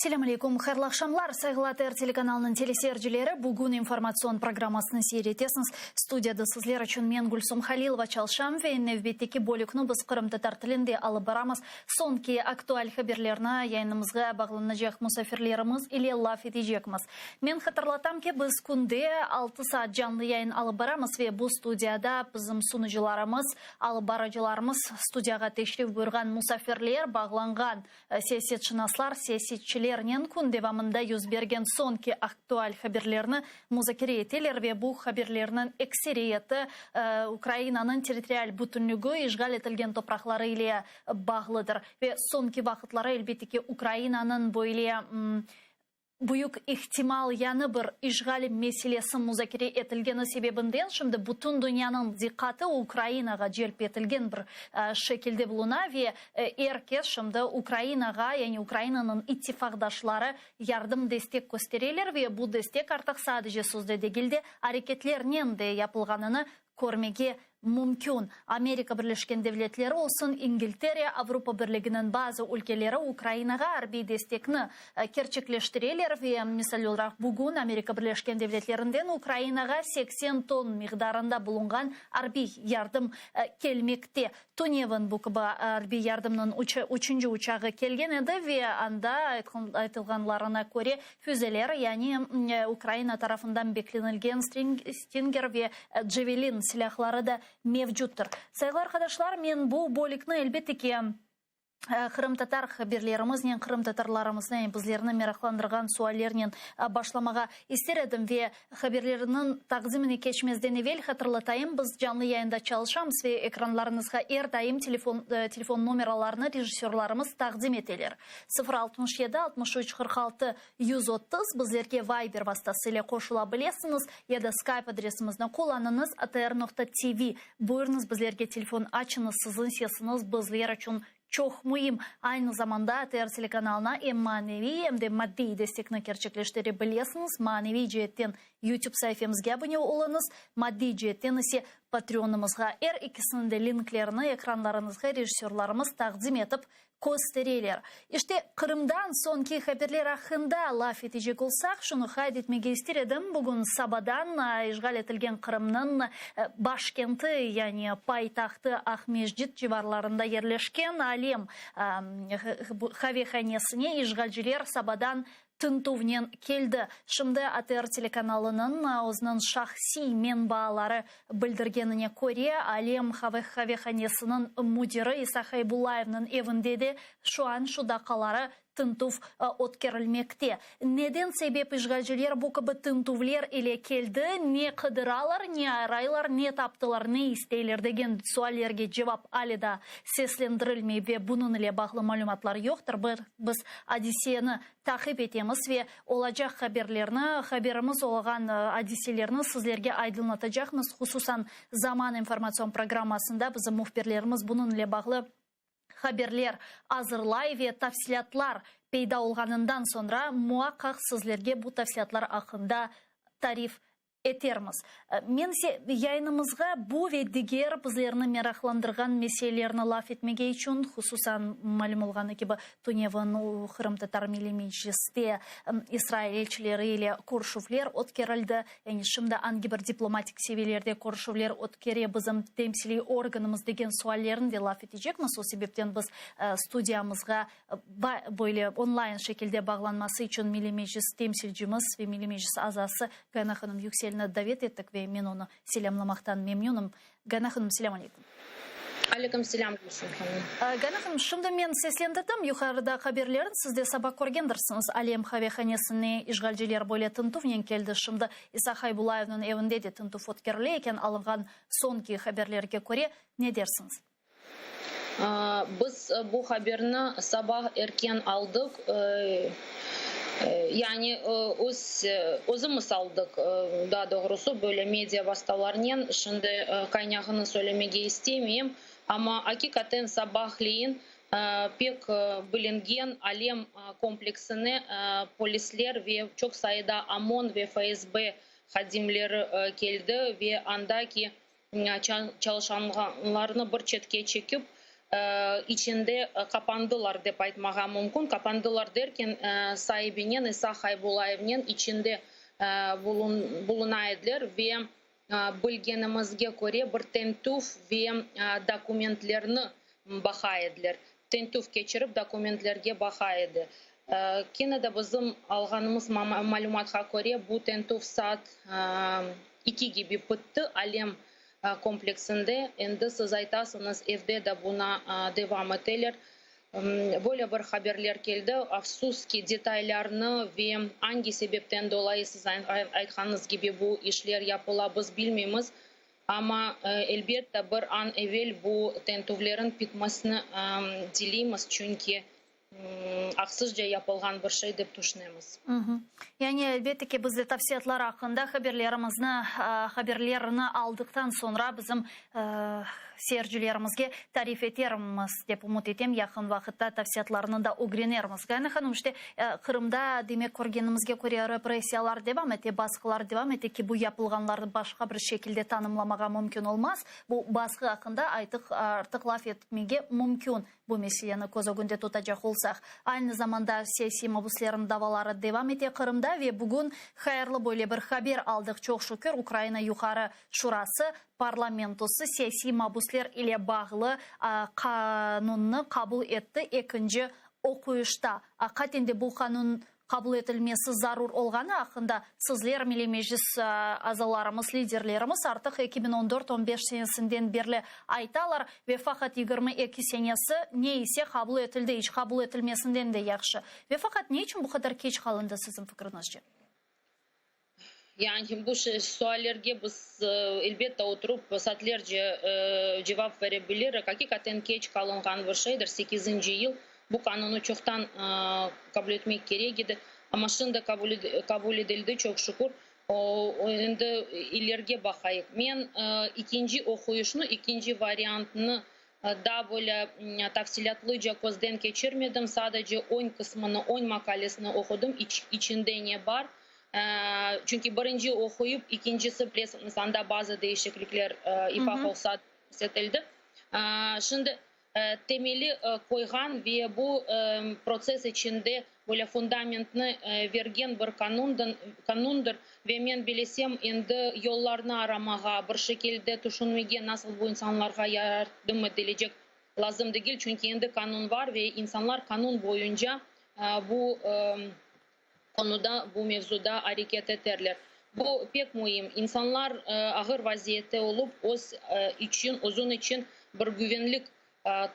Selâm aleyküm, hayırlı aqşamlar, sayğılı ATR telekanalınıñ teleseyircileri. Bugün informatsion programmasını seyir etesiñiz. Studiyada sizler içün men, Gülsum Halilova, çalışam ve nevbetteki bölükni biz qırımtatar tilinde alıp baramız. Soñki aktual haberlerni yayınımızğa bağlanacaq musafirlerimiz ile laf etecekmiz. Men hatırlatam ki, biz künde altı saat canlı yayın alıp baramız ve bu studiyada bizim sunucılarımız, alıp barıcılarımız, studiyağa teşrif buyurğan musafirler, bağlanğan Siyasetşınaslar siyasetçilernen kün devamında yüz bergen soñki aktual haberlerni muzakere eteler ve bu haberlerniñ ekseriyeti Ukrainanıñ territorial bütünligi, işğal etilgen topraqları ile bağlıdır. Ve soñki vaqıtları, elbette ki, Ukrainanıñ böyle Büyük ihtimal yañı bir işğal meselesi muzakere etilgeni sebebinden şimdi bütün dünyanıñ diqqatı Ukrainağa celp etilgen bir şekilde buluna ve er kes şimdi Ukrainağa, yani Ukrainanıñ ittifaqdaşları yardım destek köstereler ve bu destek artıq sadece sözde degil de, areketlernen de yapılğanını körmege mümkün. Amerika Birleşken Devletleri olsun, İngiltere, Avropa Birliginiñ bazı ülkeleri Ukrainağa arbiy destekni kerçekleştireler ve, misal olaraq, bugün Amerika Birleşken Devletlerinden Ukrainağa 80 ton miqdarında bulunğan arbiy yardım kelmekte. Tünevin bu kibi arbiy yardımnıñ üçünci uçağı kelgen edi ve anda, aytılğanlarına köre, füzeler, yani Ukraina tarafından beklenilgen Stinger ve Javelin silâhları da mevcuttır. Sayğılı arqadaşlar, men bu bölükni, elbette ki, qırımtatar haberlerimiznen, qırımtatarlarımıznı, yani bizlerni meraqlandırğan suallernen başlamağa ister edim ve Haberlerniñ taqdimine keçmezden evel hatırlatayım, biz canlı yayında çalışamız ve ekranlarıñızğa er daim telefon telefon nomeralarını rejissörlarımız taqdim eteler, 0 67 63 46 130, bizlerge Viber vastası ile qoşula bilesiñiz ya da Skype adresimizni qullanıñız, atr noqta tv. Buyurıñız, bizlerge telefon açıñız, siziñ sesiñiz bizler içün Çoq müim. Aynı zamanda ATR telekanalına em maneviy, em de maddiy destekni kerçekleştire bilesiñiz. Maneviy ceetten YouTube saifemizge abune oluñız, maddiy ceetten ise Patreonımızğa. Er ikisiniñ de linklerini ekranlarıñızğa rejissörlarımız taqdim etip köstereler. İşte, Qırımdan soñki haberler aqqında laf etecek olsaq, şunı qayd etmege ister edim, bugün sabadan işğal etilgen Qırımnıñ başkenti, yani paytahtı Aqmescit civarlarında yerleşken Alem qavehanesine işğalciler sabadan tintüvnen keldi. Şimdi ATR telekanalınıñ özüniñ şahsiy menbaaları bildirgenine köre, Alem qavehanesiniñ müdiri İsa Haybullayevniñ evinde de şu an şu daqqaları Tintüv ötkerilmekte. Neden sebep işğalciler bu kibi tintüvler ile keldi, ne qıdıralar, ne araylar, ne taptılar, ne isteyler degen suallerge cevap ale daa seslendirilmey ve bunıñ ile bağlı malümatlar yoqtır. Biz adiseni taqip etemiz ve olacaq haberlerni, haberimiz olğan adiselerni sizlerge aydınlatacaqmız. Hususan, Zaman informatsion programmasında bizim mühbirlerimiz bunıñ ile bağlı haberler azırlay ve tafsilâtlar peyda olğanından soñra muaqqaq sizlerge bu tafsilâtlar aqqında tarif etermiz. Men ise yayınımızğa bu ve diger bizlerni meraqlandırğan meselelerni laf etmege içün, hususan, malüm olğanı kibi, tünevin Qırımtatar Milliy Mecliste İsrail elçileri ile körüşüvler ötkerildi, Yani şimdi angi bir diplomatik seviyelerde körüşüvler ötkere bizim temsiliy organımız degen suallerni de laf etecekmiz. O sebepten biz studiyamızğa böyle online şekilde bağlanması içün Milliy Meclis temsilcimiz ve Milliy Meclis azası Gayana hanım Yükselni davet ettik ve men onı selâmlamaqtan memnünim. Gayana hanım, selâm aleyküm. Aleyküm selâm, Gülsüm hanım. Gayana hanım, şimdi men seslendirdim yuqarıda haberlerni, siz de saba körgendirsiñiz, Alem qavehanesine işğalciler böyle tintüvnen keldi, şimdi İsa Haybullayevniñ evinde de tintüv ötkerile eken, alınğan soñki haberlerge köre, ne dersiñiz? Biz bu haberni sabah erken aldıq, yani öz özümiz aldıq, daa doğrusı, böyle media vastalarnen, şimdi qaynağını söylemege istemeyim, amma aqiqaten sabahleyin pek bilingen Alem kompleksine polisler ve çoq sayıda OMON ve FSB hadimleri keldi ve andaki çalışanlarnı bir çetke çekip, İçinde qapandılar dep aytmağa mümkün. Qapandılar derken, saibinen, İsa Haybullayevnen içinde buluna ediler ve bilgenimizge köre bir tentüv ve dokumentlerni baqa ediler. Tentüv keçirip dokumentlerge baqa edi. Kene de bizim alğanımız malümatqa köre, bu tentüv saat eki kibi bitti, Alem kompleksinde. Endi siz aytasıñız, evde de buna devam eteler. Böyle bir haberler keldi. Afsus ki, detaylarnı ve angi sebepten dolayı siz aytqanıñız kibi bu işler yapıla, biz bilmeymiz. Amma, elbette, bir an evel bu tentüvlerniñ bitmesini dileymiz, çünki aqsızca yapılğan bir şey dep tüşünemiz. Yani, elbette ki, biz de tafsiyatlar aqqında haberlerimizni, haberlerni aldıqtan soñra bizim seyircilerimizge tarif etermiz, dep ümüt etem, yaqın vaqıtta tafsiyatlarnı da ögrenermiz. Gayana hanım, işte, Qırımda, demek, körgenimizge köre, repressiyalar devam ete, basqılar devam ete ki, bu yapılğanlarnı başqa bir şekilde tanımlamağa mümkün olmaz. Bu basqı aqqında aytıq, artıq laf etmege mümkün. Bu meseleni köz ögünde tutacaq olsaq, aynı zamanda siyasiy mabüslerniñ davaları devam ete Qırımda ve bugün hayırlı böyle bir haber aldıq, çoq şükür, Ukraina Yuqarı Şurası parlamentosı siyasiy mabüsler ile bağlı qanunnı qabul etti ekinci oquyışta. Aqiqaten de bu qanun qabul etilmesi zarur olğanı aqqında sizler, Milliy Meclis azalarımız, liderlerimiz artıq 2014, 15 senesinden berli aytalar ve faqat 22 senesi ne ise qabul etildi, iç qabul etilmesinden de yahşı. Ve faqat ne içün bu qadar keç qalındı siziñ fikriñizce? Yani bu suallerge biz, elbette, oturıp saatlerce cevap bere bilirik. Aqiqaten keç qalınğan bir şeydir. Sekizinci yıl bu qanunnı çoqtan qabul etmek kerek edi. Amma şimdi qabul etildi, çoq şükür. Endi ilerge baqayıq. Men ekinci oquyışnı, ekinci variantnı daa böyle tafsilâtlıca közden keçirmedim. Sadece öñ qısmını, öñ maqalesini oqudım, içinde ne bar. Çünki birinci oquyıp, ekincisi, bilesiñiz, anda bazı değişiklikler ifaq olsa kirsetildi. Şimdi temeli qoyğan ve bu protsess içinde böyle fundamentni bergen bir qanundır. Ve men bilesem, endi yollarnı aramağa, bir şekilde tüşünmege, nasıl bu insanlarğa yardım etilecek lazım degil, çünki endi qanun bar ve insanlar qanun boyunca bu konuda, bu mevzuda areket eterler. Bu pek müim. İnsanlar ağır vaziyette olıp, öz içün, özün içün bir güvenlik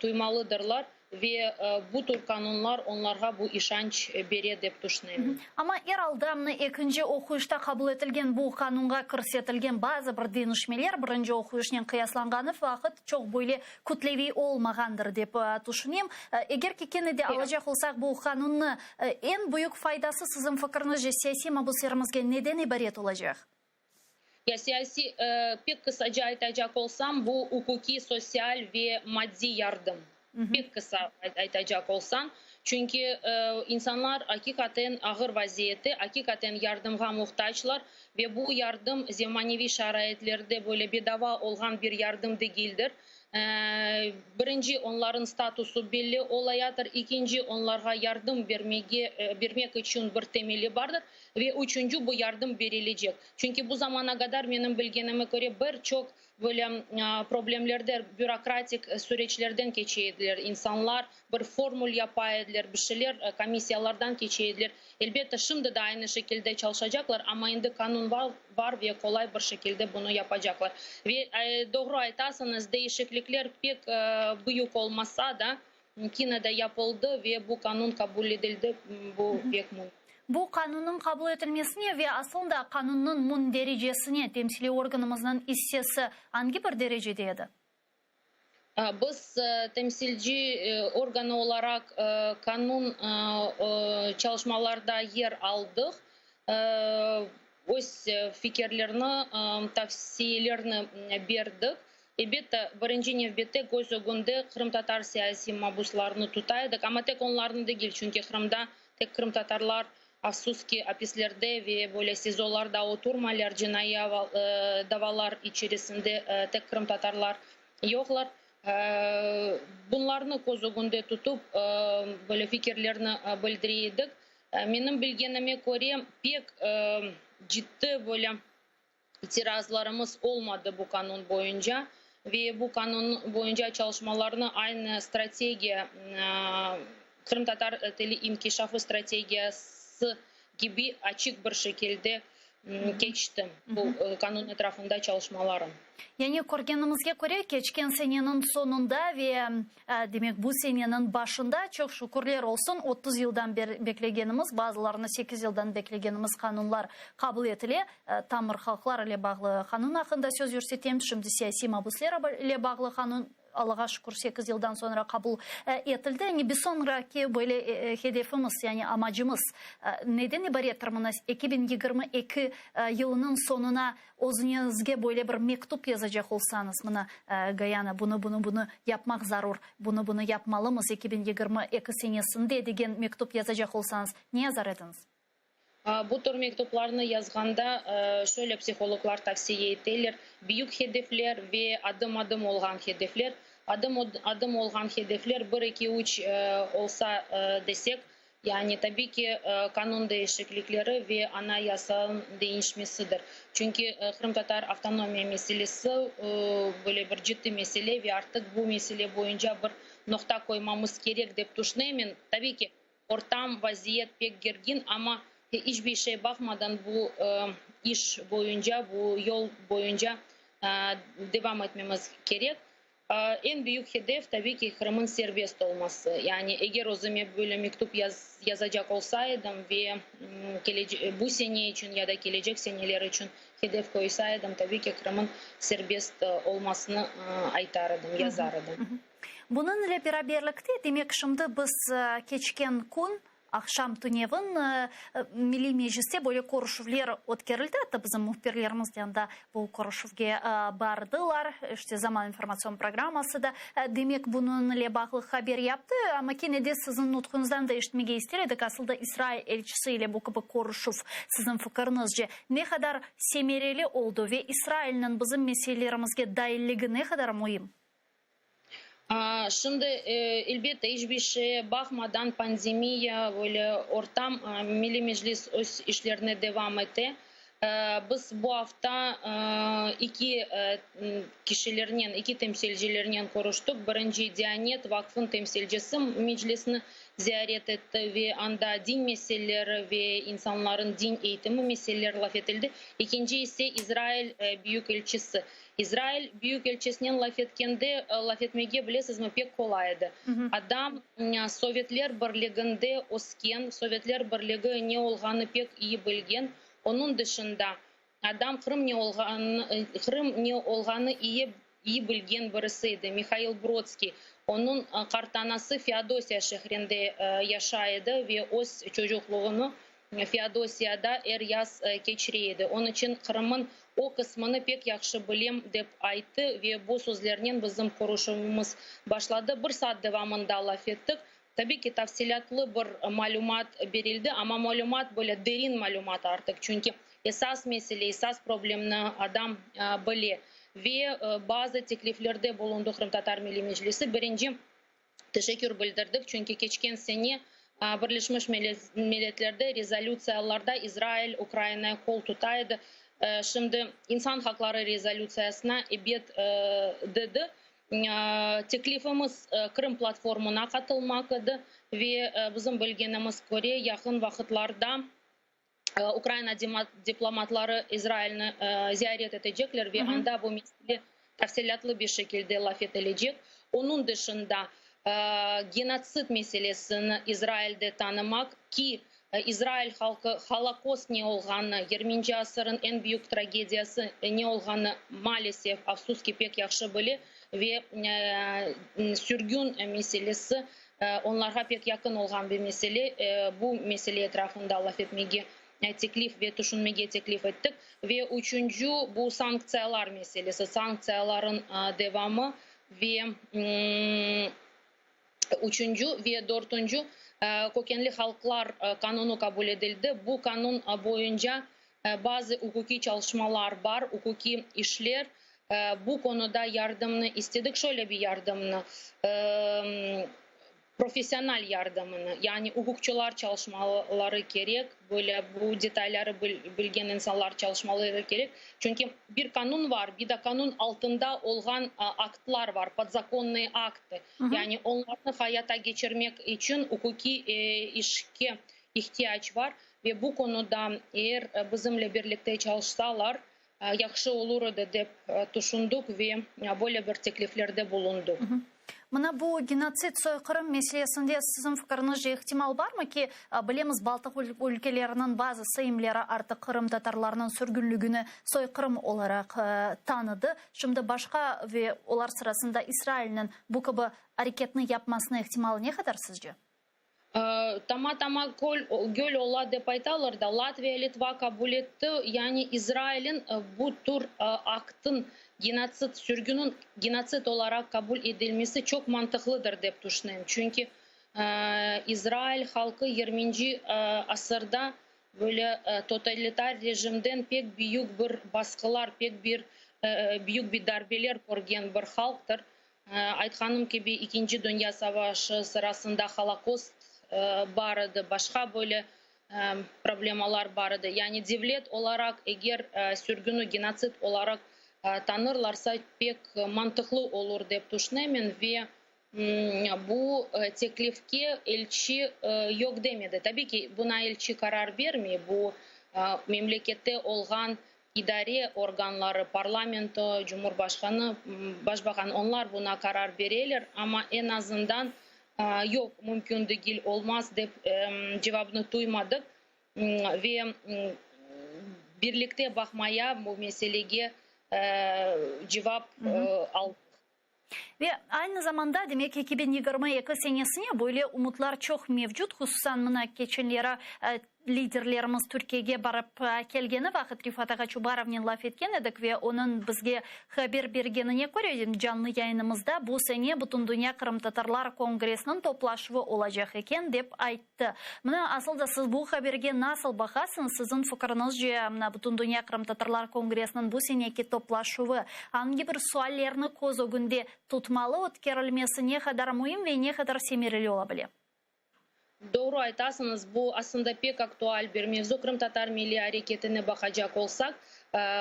tuymalıdırlar ve bu tür qanunlar onlarğa bu işanç bere dep tüşünem. Amma er alda mına ekinci oquyışta qabul etilgen bu qanunğa kirsetilgen bazı bir deñişmeler birinci oquyışnen qıyaslanğanı vaqıt çoq böyle kütleviy olmağandır dep tüşünem. Eger ki kene de alacaq olsaq bu qanunnı, eñ büyük faydası siziñ fikriñizce siyasiy mabuslerimizge neden ibaret olacaq? Ya siyasiy, pek qısaca aytacaq olsam, bu uquqiy, sosyal ve maddiy yardım. Pek qısa aytacaq olsam, çünki insanlar aqiqaten ağır vaziyette, aqiqaten yardımğa muhtaclar ve bu yardım zemaneviy şaraitlerde böyle bedava olğan bir yardım degildir. Birinci, onların statusı belli olayatır, ekinci, onlarğa yardım bermege, bermek içün bir temeli bardır ve üçünci, bu yardım berilecek. Çünki bu zamana qadar, menim bilgenime köre, bir çoq böyle problemlerden, bürokratik süreçlerden keçe ediler insanlar, bir formül yapa ediler, bir şeyler komissiyalardan keçe ediler. Elbette, şimdi de aynı şekilde çalışacaqlar, amma endi qanun bar ve qolay bir şekilde bunı yapacaqlar. Ve doğru aytasıñız, değişiklikler pek büyük olmasa da, kene de yapıldı ve bu qanun qabul etildi, bu pek müim. Bu qanunnıñ qabul etilmesine ve aslında qanunnıñ mündericesine temsiliy organımıznıñ issesi angi bir derecede edi? Biz temsilci organı olaraq qanun çalışmalarda yer aldıq, öz fikirlerni, tavsiyelerni berdik. Elbette, birinci nevbette köz ögünde qırımtatar siyasiy mabuslarını tuta edik, amma tek onlarnı degil, çünki Qırımda tek qırımtatarlar, afsus ki, apislerde ve böyle SİZOlarda oturmaylar, cinaiy davalar içerisinde tek qırımtatarlar yoqlar. Bunlarnı köz ögünde tutıp, böyle fikirlerni bildire edik. Menim bilgenime köre, pek ciddi böyle itirazlarımız olmadı bu qanun boyunca ve bu qanun boyunca çalışmalarnı aynı strategiya, qırımtatar tili inkişafı strategiyası kibi açıq bir şekilde keçti bu qanun etrafında çalışmalarım. Yani körgenimizge köre, keçken seneniñ soñunda ve, demek, bu seneniñ başında, çoq şükürler olsun, 30 yıldan beklegenimiz, bazılarını sekiz yıldan beklegenimiz qanunlar qabul etile. Tamır halqlar ile bağlı qanun aqqında söz yürsetem, şimdi siyasiy mabüsler ile bağlı qanun, Allağa şükür, sekiz yıldan soñra qabul etildi. Yani bir soñraki böyle hedefimiz, yani amacımız neden ibarettir? Mına 2022 yılınıñ soñuna özüñizge böyle bir mektüp yazacaq olsañız, mına, Gayana, bunı, bunı, bunı yapmaq zarur, bunı, bunı yapmalımız 2022 senesinde degen mektüp yazacaq olsañız, ne yazar ediñiz? Bu tür mektuplarnı yazğanda şöyle psihologlar tavsiye eteler, büyük hedefler ve adım-adım olğan hedefler. Adım-adım olğan hedefler bir, eki, üç olsa desek, yani tabiy ki, qanun değişiklikleri ve Anayasanıñ deñişmesidir. Çünki qırımtatar avtonomiya meselesi böyle bir ciddi mesele ve artıq bu mesele boyunca bir noqta qoymamız kerek dep tüşünemen. Tabiy ki, Ortam, vaziyet pek gergin, amma iç bir şey baqmadan bu iş boyunca, bu yol boyunca devam etmemiz kerek. Eñ büyük hedef, tabiy ki, Qırımıñ serbest olması. Yani eger özüme böyle mektüp yazacaq olsa edim ve bu sene içün ya da kelecek seneler içün hedef qoysa edim, tabiy ki, Qırımıñ serbest olmasını aytar edim, yazar edim. Bunıñ ile beraberlikte, demek, şimdi biz keçken kün, aqşam tünevin Milliy Mecliste böyle körüşüvler ötkerildi, atta bizim mühbirlerimiz de anda bu körüşüvge bardılar, işte Zaman informatsion programması da, demek, bunıñ ile bağlı haber yaptı. Amma kene de siziñ nutquñızdan da eşitmege ister edik, asıl da İsrail elçisi ile bu kibi körüşüv, siziñ fikiriñizce, ne qadar semereli oldı ve İsrailniñ bizim meselelerimizge dailligi ne qadar müim? Şimdi, elbette, iç bir şeye baqmadan, pandemiya, böyle ortam, Milliy Meclis öz işlerine devam ete. Biz bu afta eki kişilernen, eki temsilcilernen körüştik. Birinci, Diyanet vaqfınıñ temsilcisi Meclisni ziyaret etti ve anda din meseleleri ve insanların din eğitimi meseleleri laf etildi. Ekinci ise İsrail büyükelçisi. İsrail büyükelçisinen laf etkende, laf etmege, bilesizmi, pek qolay edi. Adam Sovetler Birliginde ösken, Sovetler Birligi ne olğanı pek iyi bilgen, onıñ dışında adam Qırım ne olğanı, Qırım ne olğanı iyi iyi bilgen birisi edi. Mihail Brodskiy, onıñ qartanası Feodosiya şehrinde yaşay edi ve öz çocuqlığını Feodosiyada er yaz keçire edi. Onıñ içün Qırım'ın o qısmını pek yahşı bilem, dep ayttı ve bu sözlernen bizim körüşüvimiz başladı. Bir saat devamında laf ettik. Tabiy ki, tafsilâtlı bir malümat berildi, amma malümat böyle derin malümat artıq, çünki esas mesele, esas problemni adam bile. Ve bazı tekliflerde bulundı Qırımtatar Milliy Meclisi. Birinci, Teşekkür bildirdik, çünki keçken sene Birleşmiş Milletlerde rezolütsiyalarda İsrail Ukrainaya qol tuta edi. Şimdi insan haqları rezolütsiyasına ebet dedi. Teklifimiz Qırım platformuna qatılmaq edi ve bizim bilgenimiz köre, yaqın vaqıtlarda Ukraina diplomatları İsrailni ziyaret etecekler ve anda bu mesele tafsilâtlı bir şekilde laf etilecek. Onıñ dışında genotsid meselesini İsrailde tanımaq ki, İsrail halqı Holokost ne olğanı, yirminci asırıñ eñ büyük tragediyası ne olğanı maalesef, afsus ki, pek yahşı bile ve sürgün meselesi Onlarğa pek yaqın olğan bir mesele, bu mesele etrafında laf etmege teklif ve tüşünmege teklif ettik. Ve üçünci, bu sanktsiyalar meselesi, sanktsiyalarıñ devamı ve üçünci ve dörtünci, kökenli halqlar qanunı qabul etildi. Bu qanun boyunca bazı uquqiy çalışmalar bar, uquqiy işler. Bu konuda yardımnı istedik, şöyle bir yardımnı, professional yardımını, yani uquqçılar çalışmaları kerek, böyle bu detayları bilgen insanlar çalışmaları kerek. Çünki bir qanun bar, bir de qanun altında olğan aktlar bar, podzakonnıye aktı. Yani onlarnı hayata keçirmek içün uquqiy işke ihtiyac bar ve bu konuda eger bizimle birlikte çalışsalar, yahşı olur edi dep tüşündik ve böyle bir tekliflerde bulundıq. Mına bu genotsid, soyqırım meselesinde siziñ fikiriñizce ihtimal barmı ki, bilemiz, Baltıq ülkeleriniñ bazı seymleri artıq qırımtatarlarnıñ sürgünligini soyqırım olaraq tanıdı. Şimdi başqa ve olar sırasında İsrailniñ bu kibi areketni yapmasına ihtimalı ne qadar sizce? Tama-tama köl, göl ola dep aytalar da, Latviya, Litva qabul etti, yani İsrailin bu tür aktın, genotsid, sürgüniñ genotsid olaraq qabul edilmesi çoq mantıqlıdır dep tüşünem. Çünki İsrail halqı yirminci asırda böyle totalitar rejimden pek büyük bir basqılar, pek bir büyük bir darbeler körgen bir halqtır. Aytqanım kibi, İkinci dünya savaşı sırasında Holokost bar edi, başqa böyle problemalar bar edi. Yani devlet olaraq eger sürgüni genotsid olaraq tanırlarsa, pek mantıqlı olur dep tüşünemen ve bu teklifke elçi yoq demedi. Tabiy ki, buna elçi qarar bermey, bu memlekette olğan İdare organları, parlamento, cumhurbaşqanı, başbaqan, onlar buna qarar bereler, amma eñ azından yoq, mümkün degil, olmaz dep cevabnı duymadıq ve birlikte baqmaya bu meselege cevap aldıq. Ve aynı zamanda, demek, 2022 senesine böyle umutlar çoq mevcut, hususan mına keçenleri liderlerimiz Türkiyege barıp kelgeni vaqıt Refat ağa Çubarovnen laf etken edik ve onıñ bizge haber bergenine köre, canlı yayınımızda bu sene Bütündünya qırımtatarlar kongressiniñ toplaşuvı olacaq eken, dep ayttı. Mına, asıl da siz bu haberge nasıl baqasıñız? Siziñ fikiriñizce, mına, Bütündünya qırımtatarlar kongressiniñ bu seneki toplaşuvı angi bir suallerni köz ögünde tutmalı, ötkerilmesi ne qadar müim ve ne qadar semereli ola bile? Doğru aytasıñız, bu aslında pek aktual bir mevzu. Qırımtatar milliy areketine baqacaq olsaq,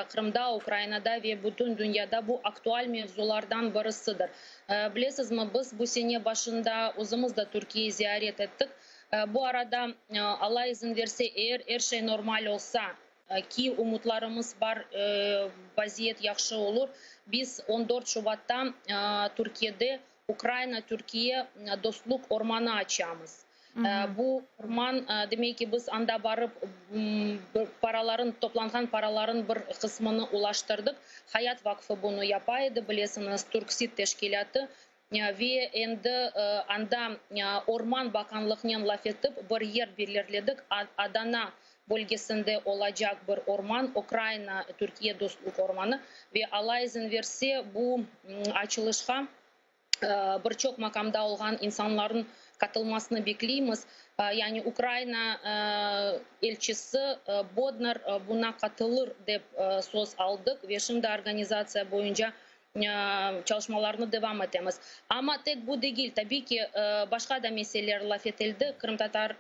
Qırımda, Ukrainada ve bütün dünyada bu aktual mevzulardan birisidir. Bilesizmi, biz bu sene başında özümiz de Türkiye ziyaret ettik. Bu arada, Alla izin verse, eger er şey normal olsa, ki umutlarımız bar, vaziyet yahşı olur, biz on dört şubatta Türkiyede Ukraina-Türkiye dostluq ormanı açamız. Bu orman, demek ki, biz anda barıp, paraların, toplanğan paraların bir qısmını ulaştırdıq. Hayat Vaqfı bunı yapa edi, bilesiñiz, Türksid teşkilâtı. Ve endi anda Orman bakanlıqnen laf etip, bir yer belirledik, Adana bölgesinde olacaq bir orman, Ukraina-Türkiye dostluq ormanı. Ve Alla izin verse, bu açılışqa bir çoq maqamda olğan insanlarnıñ qatılmasını bekleymiz. Yani Ukraina elçisi Bodnar buna qatılır dep söz aldıq ve şimdi organizatsiya boyunca çalışmalarnı devam etemiz. Amma tek bu degil, tabiy ki, başqa da meseleler laf etildi. Qırımtatar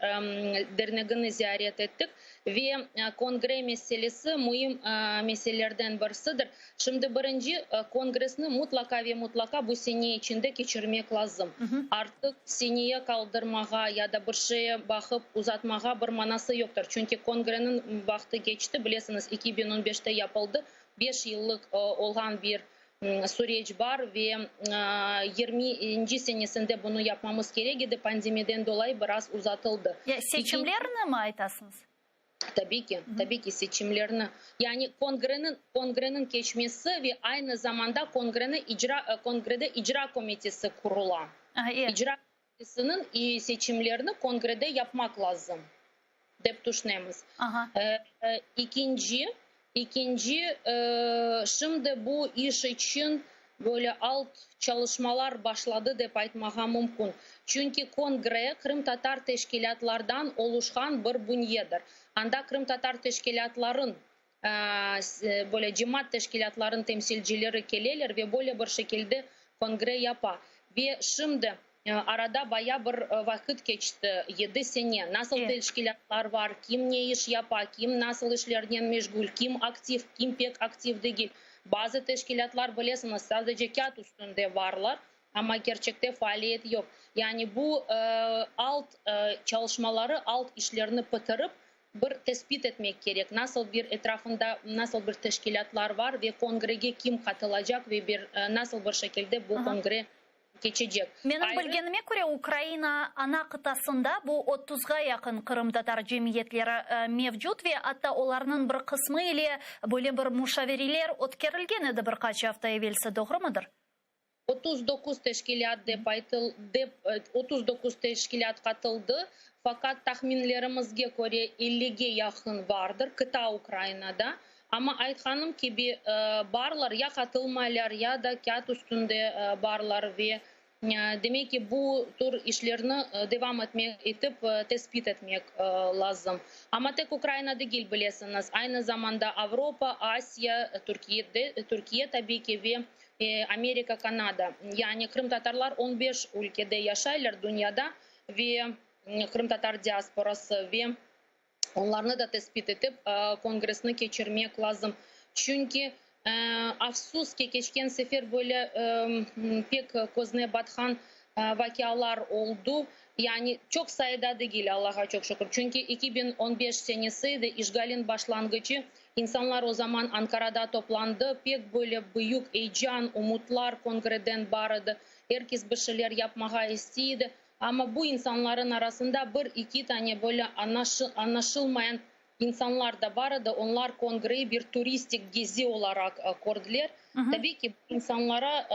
dernegini ziyaret ettik ve kongre meselesi müim meselelerden birisidir. Şimdi birinci kongressni mutlaqa ve mutlaqa bu sene içinde keçirmek lazım. Artıq seneye qaldırmağa ya da bir şeye baqıp uzatmağa bir manası yoqtır. Çünki kongreniñ vaqtı keçti, bilesiñiz, 2015te yapıldı, beş yıllıq olğan bir süreç bar ve yirminci senesinde bunı yapmamız kerek edi, pandemiden dolayı biraz uzatıldı. Ya seçimlerni mi aytasıñız? Tabiy ki, tabiy ki, seçimlerni, yani kongreniñ, kongreniñ keçmesi ve aynı zamanda kongreni icra, kongrede icra komitesi qurula. İcra komitesiniñ seçimlerini kongrede yapmaq lazım, dep tüşünemiz. İkinci, ikinci, şimdi bu iş içün böyle alt çalışmalar başladı dep aytmağa mümkün. Çünki kongre qırımtatar teşkilâtlardan oluşqan bir bünyedir. Anda qırımtatar teşkilâtların. Böyle cemaat teşkilâtlarınıñ temsilcileri keleler ve böyle bir şekilde kongre yapa. Ve şimdi arada baya bir vaqıt keçti, yedi sene, nasıl teşkilâtlar bar, kim ne iş yapa, kim nasıl işlernen meşğul, kim aktiv, kim pek aktiv degil. Bazı teşkilâtlar, bilesiñiz, sadece kâğıt üstünde barlar, amma kerçekte faaliyet yoq. Yani bu alt çalışmaları, alt işlerni bitirip, Bir tesbit etmek kerek, nasıl bir etrafında nasıl bir teşkilâtlar bar ve kongrege kim qatılacaq ve bir nasıl bir şekilde bu kongre keçecek. Menim Ayrı. bilgenime köre, Ukraina ana qıtasında bu otuzğa yaqın qırımtatar cemiyetleri mevcut ve atta olarnıñ bir qısmı ile böyle bir muşavereler ötkerilgen edi bir qaç afta evelsi, doğrumıdır? 39 teşkilât dep aytıl, dep 39 teşkilât qatıldı, faqat tahminlerimizge köre ellige yaqın bardır qıta Ukrainada. Amma aytqanım kibi, barlar ya qatılmaylar, ya da kâğıt üstünde barlar ve demek ki, bu tür işlerni devam etmek, etip tesbit etmek lazım. Amma tek Ukraina degil, bilesiñiz, aynı zamanda Avropa, Asiya, Türkiyede, Türkiye tabiy ki ve Amerika, Kanada, yani qırımtatarlar on beş ülkede yaşaylar dünyada ve qırımtatar diasporası ve onlarnı da tesbit etip kongressni keçirmek lazım. Çünki, afsus ki, keçken sefer böyle pek közüne batqan vaqialar oldu. Yani çoq sayıda degil, Allağa çoq şükür. Çünki 2015 senesi edi, işğalin başlanğıçı, İnsanlar o zaman Ankarada toplandı, pek böyle büyük eyecan, umutlar kongreden bar edi, er kes bir şeyler yapmağa istey edi. Amma bu insanların arasında bir-iki tane böyle añlaşılmayan insanlar da bar edi, onlar kongreyi bir turistik gezi olaraq kördiler. Tabiy ki, bu insanlara,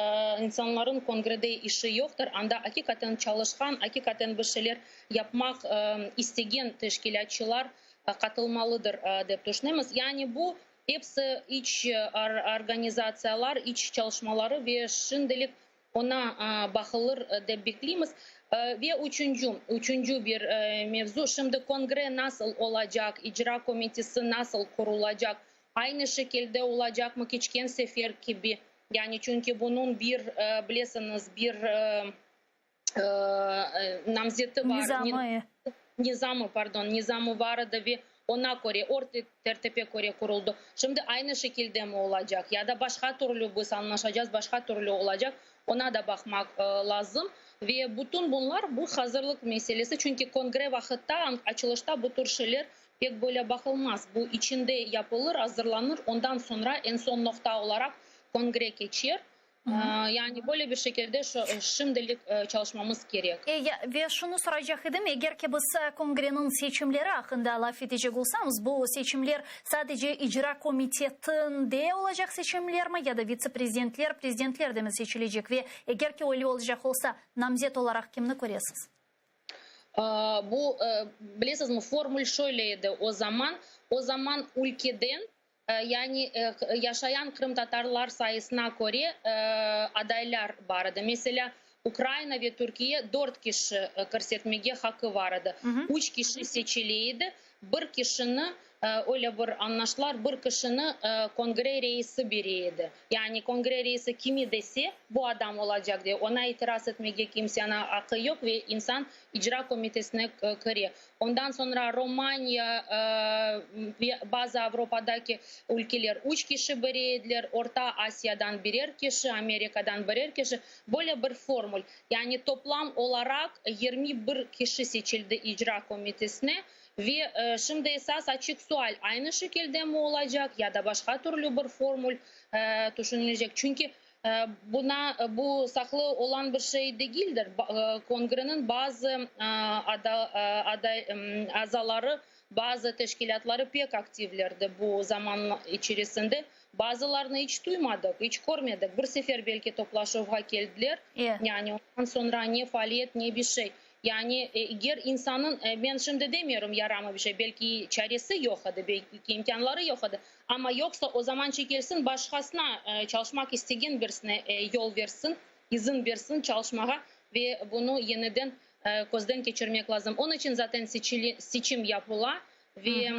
insanların kongrede işi yoqtır, anda aqiqaten çalışqan, aqiqaten bir şeyler yapmaq istegen teşkilâtçılar qatılmalıdır, dep tüşünemiz. Yani bu episi iç organizatsiyalar, iç çalışmaları ve şimdilik oña baqılır, dep bekleymiz. Ve üçünci, üçünci bir mevzu, şimdi kongre nasıl olacaq, icra komitesi nasıl qurulacaq, aynı şekilde olacaqmı keçken sefer kibi, yani çünki bunıñ bir, bilesiñiz, bir namzeti bar, Nizamı. Nizamı, pardon, nizamı bar edi ve oña köre, or tertipe köre quruldı. Şimdi aynı şekilde mi olacaq ya da başqa türlü biz añlaşacağız, başqa türlü olacaq, oña da baqmaq lazım. Ve bütün bunlar, bu hazırlıq meselesi, çünki kongre vaqıtta, açılışta bu tür şeyler pek böyle baqılmaz. Bu içinde yapılır, azırlanır, ondan soñra eñ soñ noqta olaraq kongre keçer. Yani böyle bir şekilde şimdilik çalışmamız kerek. Ve şunı soracaq edim, eger ki biz kongreniñ seçimleri aqqında laf etecek olsamız, bu seçimler sadece icra komitetinde olacaq seçimlermi ya da vitse-prezidentler, prezidentler de mi seçilecek ve eger ki öyle olacaq olsa, namzet olaraq kimni köresiz? Bu, bilesizmi, formül şöyle edi o zaman, o zaman ülkeden Yani, yaşayan qırımtatarlar sayısına köre adaylar bar edi. Meselâ, Ukraina ve Türkiye dört kişi kirsetmege haqqı bar edi. Üç kişi seçile edi, bir kişini, öyle bir añlaştılar, bir kişini kongre reisi bere edi. Yani, kongre reisi kimi dese, bu adam olacaq de, oña itiraz etmege kimseniñ aqqı yoq ve insan icra komitesine kire. Ondan soñra Romaniya ve bazı Avropadaki ülkeler üç kişi bere ediler, Orta Asiyadan birer kişi, Amerikadan birer kişi, böyle bir formül. Yani toplam olaraq 21 kişi seçildi icra komitesine ve şimdi esas açıq sual, aynı şekilde mi olacaq ya da başqa türlü bir formül tüşünilecek? Çünki Buna, bu saqlı olan bir şey degildir. Kongreniñ bazı aday azaları, bazı teşkilâtları pek aktivlerdi bu zaman içerisinde. Bazılarını iç duymadıq, iç körmedik. Bir sefer belki toplaşuvğa keldiler, yani ondan soñra ne faaliyet, ne bir şey. Yani, eger insannıñ, men şimdi demiyorum yaramay bir şey, belki çaresi yoq edi, belki imkânları yoq edi, amma yoqsa o zaman çekilsin, başqasına, çalışmaq istegen birisine yol bersin, izin bersin çalışmağa ve bunı yeniden közden keçirmek lazım. Onıñ içün zaten seçim yapıla ve.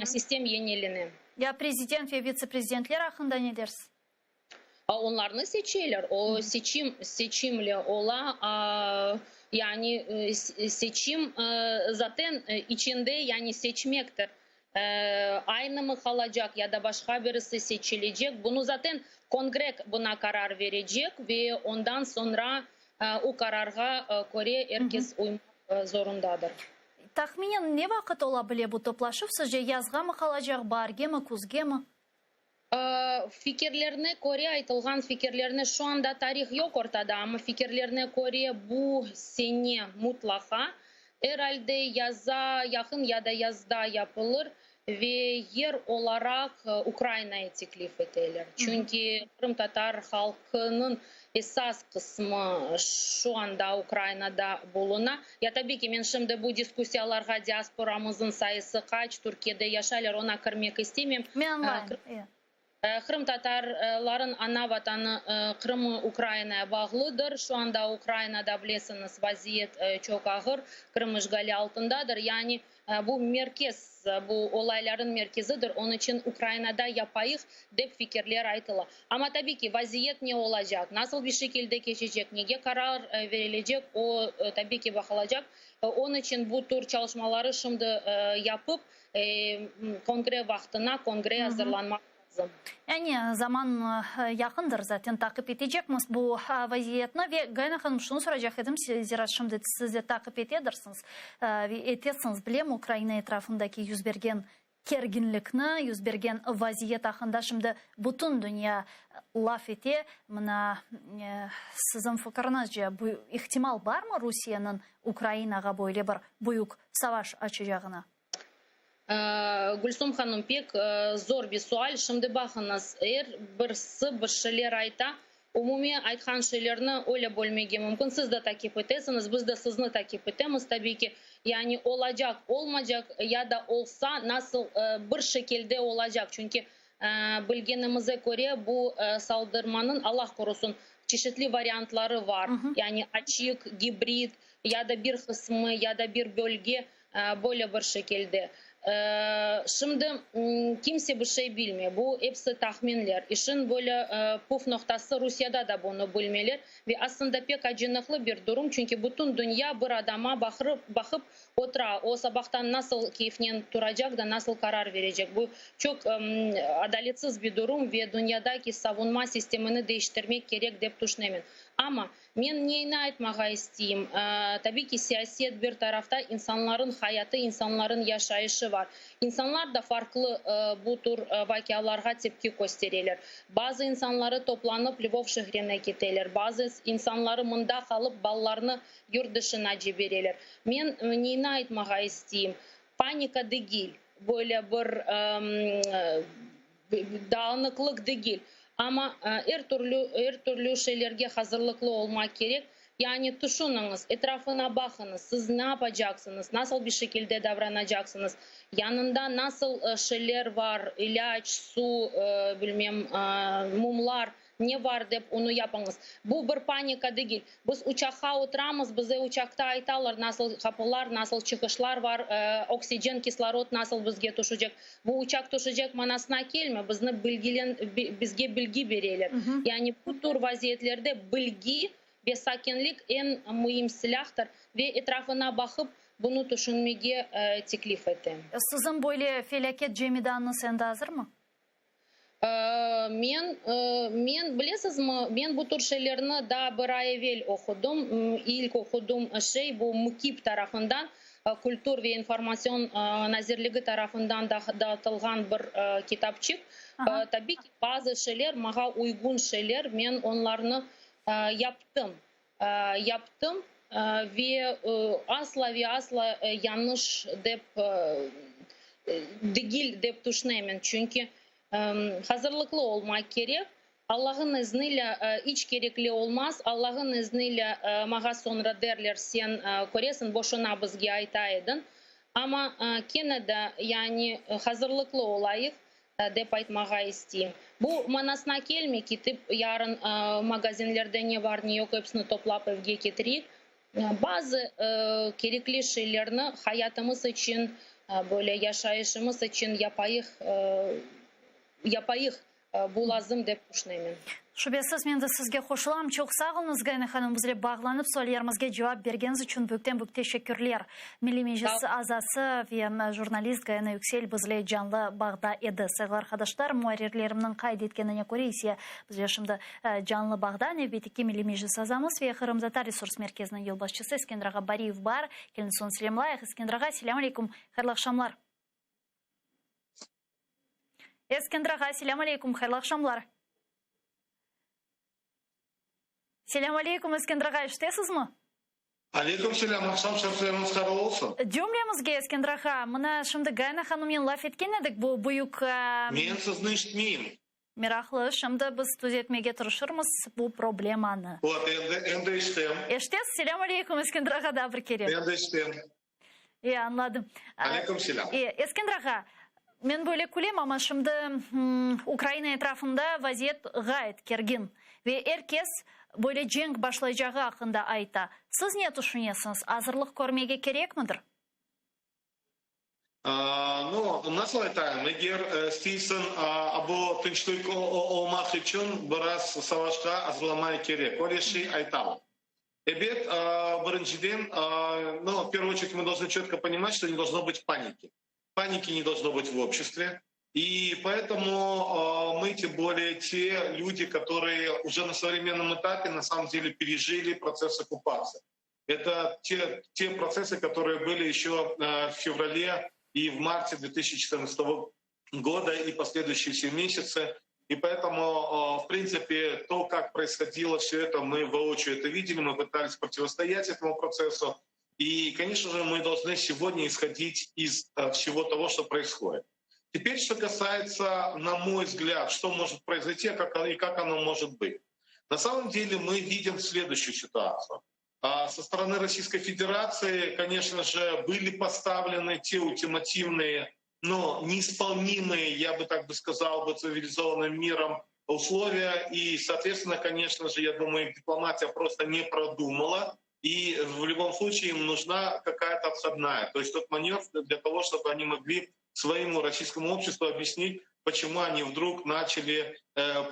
Sistem yenilene. Ya prezident ve vitse-prezidentler aqqında ne dersiz? Onlarnı seçeler. O seçim, seçimle ola. Yani seçim zaten içinde, yani seçmektir. Aynı mı qalacaq ya da başqa birisi seçilecek, bunı zaten Kongre buna qarar verecek ve ondan soñra o qararğa köre er kes uymaq zorundadır. Tahminen ne vaqıt ola bile bu toplaşuv, sizce, yazğa mı qalacaq, baarge mi, küzge mi? Fikirlerine köre, aytılğan fikirlerine, şu anda tarih yoq ortada, amma fikirlerine köre bu sene mutlaqa, er alde yaza yaqın ya da yazda yapılır ve yer olaraq Ukrainayı teklif eteler. Çünki qırımtatar halqınıñ esas qısmı şu anda Ukrainada buluna. Ya tabiy ki, men şimdi bu diskussiyalarğa diasporamıznıñ sayısı qaç, Türkiyede yaşaylar, oña kirmek istemeyim. Men añlayım. Qırımtatarlarıñ ana vatanı Qırım Ukrainaya bağlıdır. Şu anda Ukrainada, bilesiñiz, vaziyet çoq ağır, Qırım işğali altındadır. Yani bu merkez, bu olaylarıñ merkezidir, onıñ içün Ukrainada yapayıq, dep fikirler aytıla. Amma tabiy ki, vaziyet ne olacaq, nasıl bir şekilde keçecek, nege qarar verilecek, o tabiy ki baqılacaq. Onıñ içün bu tür çalışmaları şimdi yapıp, kongre vaqtına, kongre azırlanmaq lazım. Yani zaman yaqındır, zaten taqip etecekmiz bu vaziyetni. Ve Gayana hanım, şunı soracaq edim, zira şimdi siz de taqip etedirsiñiz ve etesiñiz, bilem, Ukraina etrafındaki 100 bergen kerginlikni, 100 bergen vaziyet aqqında şimdi bütün dünya laf ete. Mına siziñ fikiriñizce, bu ihtimal barmı Rusiyeniñ Ukrainağa böyle bir büyük savaş açacağına? Gülsum hanım, pek zor bir sual. Şimdi baqıñız, er birisi bir şeyler ayta. Umumiy aytqan şeylerni öyle bölmege mümkün. Siz de takip etesiñiz, biz de sizni takip etemiz tabiy ki. Yani olacaq, olmaycaq ya da olsa nasıl bir şekilde olacaq. Çünki bilgenimize köre bu saldırmanıñ, Allah qorusın, çeşitli variantları bar. Yani açıq, gibrid ya da bir qısmı ya da bir bölge böyle bir şekilde. Şimdi kimse bir şey bilmey. Bu episi tahminler. İşin böyle puf noqtası Rusiyada da bunı bilmeyler. Ve aslında pek acınıqlı bir durum, çünki bütün dünya bir adama baqıp otura. O sabahtan nasıl keyfnen turacaq da nasıl qarar verecek. Bu çoq adaletsiz bir durum ve dünyadaki savunma sistemini değiştirmek kerek dep tüşünemen. Amma men neyni aytmağa isteyim? Tabiy ki, siyaset bir tarafta, insanların hayatı, insanların yaşayışı var. İnsanlar da farqlı bu tür vaqialarğa tepki köstereler. Bazı insanları toplanıp Lvov şehrine keteler, bazı insanları mında qalıp balalarını yurt dışına cibereler. Men neyni aytmağa isteyim? Panika degil, böyle bir dağınıqlıq degil. Amma er türlü şeylerge hazırlıqlı olmaq kerek. Yani tüşüniñiz, etrafına baqıñız, siz ne yapacaqsıñız, nasıl bir şekilde davranacaqsıñız, yanında nasıl şeyler var, ilâc, suv, bilmem, mumlar, ne var dep onı yapıñız. Bu bir panika degil. Biz uçaqqa oturamız, bize uçaqta aytalar nasıl qapılar, nasıl çıqışlar var, oksigen, kislorod nasıl bizge tüşecek. Bu uçaq tüşecek manasına kelmey, bizni bilgilen, bizge bilgi bereler. Yani bu tür vaziyetlerde bilgi ve sakinlik eñ müim silâhtır ve etrafına baqıp bunı tüşünmege teklif etem. Siziñ böyle felâket cemidanıñız endi azırmı? Men bilesizmi, men bu tür şeylerni daa bir ay evel oqudım. İlk oqudım şey bu MÜKİP tarafından, Kültür ve informatsion nazirligi tarafından dağıtılğan bir kitapçıq. Tabiy ki, bazı şeyler maña uyğun şeyler, men onlarnı yaptım. Yaptım ve asla ve asla yanlış dep degil dep tüşünemen. Çünki hazırlıqlı olmaq kerek. Allah'ın izniyle iç kerekli olmaz. Allah'ın izniyle maña soñra derler, sen köresiñ, boşuna bizge ayta ediñ. Amma kene de yani hazırlıqlı olayıq dep aytmağa isteyim. Bu manasına kelmey, ketip yarın magazinlerde ne var, ne yoq episini toplap evge ketireyik. Bazı kerekli şeylerni hayatımız içün. Böyle yaşayışımız içün yapayıq, yapayıq, bu lazım dep tüşünemen. Şübesiz, men de sizge qoşulam. Çoq sağ oluñız, Gayana hanım, bizle bağlanıp, suallerimizge cevap bergeniñiz içün büyükten-büyük teşekkürler. Milliy Meclis azası ve jurnalist Gayana Yüksel bizle canlı bağda edi. Sayğılı arqadaşlar, muarrirlerimniñ qayd etkenine köre ise, bizle şimdi canlı bağda nevbetteki Milliy Meclis azamız ve Qırımtatar Resurs Merkeziniñ yolbaşçısı Eskender ağa Bariyev bar. Keliñiz onı selâmlayıq. Eskender ağa, selâm aleyküm, hayırlı aqşamlar. Eskender ağa, selâm aleyküm, hayırlı aqşamlar. Selâm aleyküm, Eskender ağa, eşitesizmi? Aleyküm selâm, aqşam şerifleriñiz hayırlı olsun. Cümlemizge, Eskender ağa, mına şimdi Gayana hanımnen laf etken edik, bu büyük. Men sizni eşitmeyim. Meraqlı, şimdi biz tüzetmege tırışırmız bu problemanı. Ot, endi, endi eşitem. Eşitesiz? Selâm aleyküm, Eskender ağa, daa bir kere. Endi eşitem. E, añladım. Aleyküm selâm. E, Eskender ağa, men böyle külem, amma şimdi Ukraina etrafında vaziyet ğayet kergin ve er kes böyle cenk başlaycağı aqqında ayta. Siz ne tüşünesiñiz, azırlıq körmege kerekmidir? Nu, nasıl aytayım, eger isteysiñ, bu tınçlıq olmaq içün biraz savaşqa azırlamay kerek, öyle şey aytamam. Ebet, birinciden, nu, в первую очередь мы должны четко понимать, что не должно быть паники. Паники не должно быть в обществе. И поэтому мы, тем более те люди, которые уже на современном этапе на самом деле пережили процесс оккупации. Это те процессы, которые были еще в феврале и в марте 2014 года и последующие все месяцы. И поэтому, в принципе, то, как происходило все это, мы воочию это видели, мы пытались противостоять этому процессу. И, конечно же, мы должны сегодня исходить из всего того, что происходит. Теперь, что касается, на мой взгляд, что может произойти и как оно может быть. На самом деле мы видим следующую ситуацию. Со стороны Российской Федерации, конечно же, были поставлены те ультимативные, но неисполнимые, я бы так бы сказал, бы цивилизованным миром условия. И, соответственно, конечно же, я думаю, дипломатия просто не продумала. И в любом случае им нужна какая-то отходная. То есть тот маневр для того, чтобы они могли своему российскому обществу объяснить, почему они вдруг начали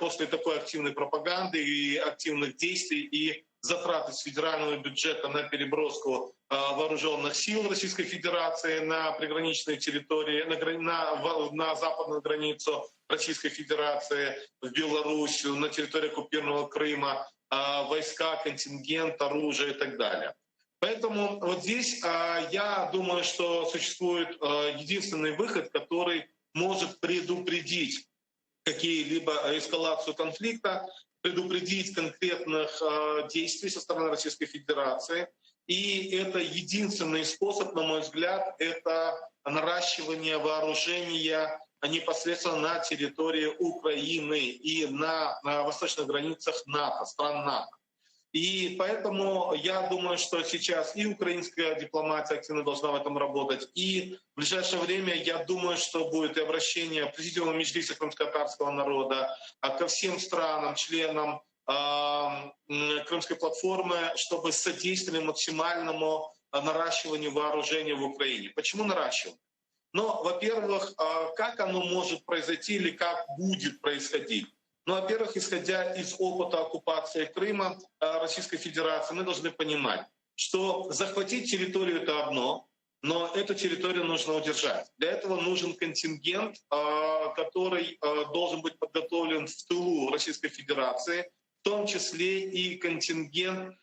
после такой активной пропаганды и активных действий и затраты с федерального бюджета на переброску вооруженных сил Российской Федерации на приграничные территории, на западную границу Российской Федерации, в Беларусь, на территорию оккупированного Крыма, войска, контингент, оружие и так далее. Поэтому вот здесь я думаю, что существует единственный выход, который может предупредить какие-либо эскалацию конфликта, предупредить конкретных действий со стороны Российской Федерации. И это единственный способ, на мой взгляд, это наращивание вооружения непосредственно на территории Украины и на восточных границах НАТО, стран НАТО. И поэтому я думаю, что сейчас и украинская дипломатия активно должна в этом работать, и в ближайшее время, я думаю, что будет и обращение Президиума Меджлиса крымско-татарского народа ко всем странам, членам Крымской платформы, чтобы содействовали максимальному наращиванию вооружения в Украине. Почему наращивание? Но, во-первых, как оно может произойти или как будет происходить? Во-первых, исходя из опыта оккупации Крыма Российской Федерации, мы должны понимать, что захватить территорию — это одно, но эту территорию нужно удержать. Для этого нужен контингент, который должен быть подготовлен в тылу Российской Федерации, в том числе и контингент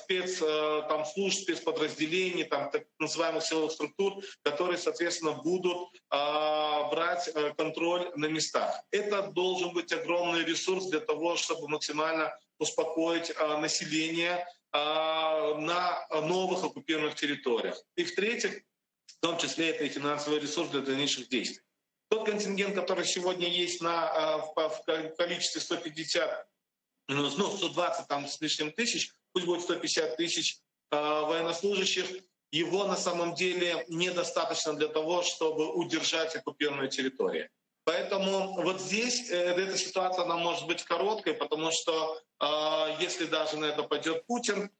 спец, там, служб, спецподразделений, так называемых силовых структур, которые, соответственно, будут брать контроль на местах. Это должен быть огромный ресурс для того, чтобы максимально успокоить население на новых оккупированных территориях. И в-третьих, в том числе это и финансовый ресурс для дальнейших действий. Тот контингент, который сегодня есть в количестве 150, ну, 120 там, с лишним тысяч, пусть будет 150 тысяч военнослужащих, его на самом деле недостаточно для того, чтобы удержать оккупированную территорию. Поэтому вот здесь эта ситуация, она может быть короткой, потому что если даже на это пойдет Путин,